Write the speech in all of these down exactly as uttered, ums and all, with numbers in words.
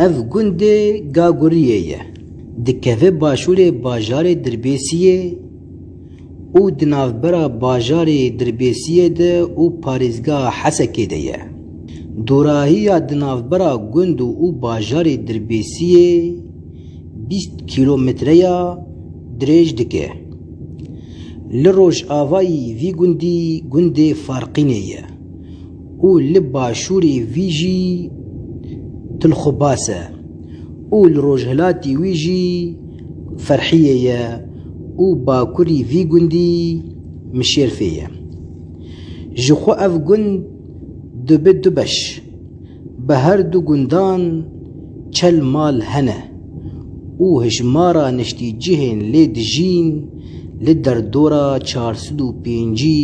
Ev gundê Gaguriyê ye. Dikeve başûrê bajarê Dirbêsiyê û di navbera bajarê Dirbêsiyê de û parêzgeha Hesekê de ye. Dûrahiya di navbera gund û bajarê Dirbêsiyê bîst kîlometreya dirêj dike. Li rojavayî vî gundî gundê Farqînê ye û li başûrê vî jî Tilxubas e û li rojhilatî wî jî Ferhiyê ye û bakurî vî gundî Mişêrfê ye. Ji xwe ev gund dibe du beş. Bi her du gundan çel mal hene û hijmara niştîcihên lê dijîn li derdora çar sed û pêncî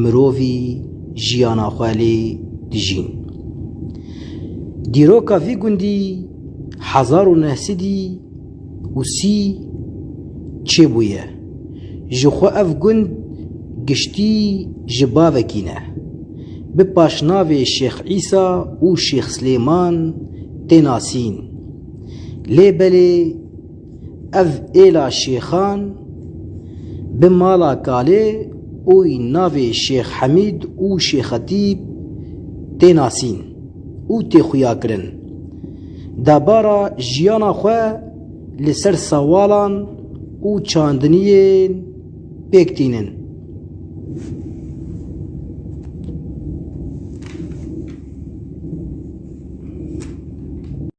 mirovî jiyana xwe lê dijîn. Dîroka vî gundî hezar û neh sedî û sî çêbûye. Ji xwe ev gund giştî ji bavekî ne. Bi paşnavê Şêx Îsa û Şêx Silêman tê nasîn. Lê belê ev êla şêxan bi mala kalê û navê Şêx Hemîd û Şêx Xetîb tê nasîn û tê xuyakirin. Debara jiyana xwe li ser sewalan û çandiniyên pêk tînin.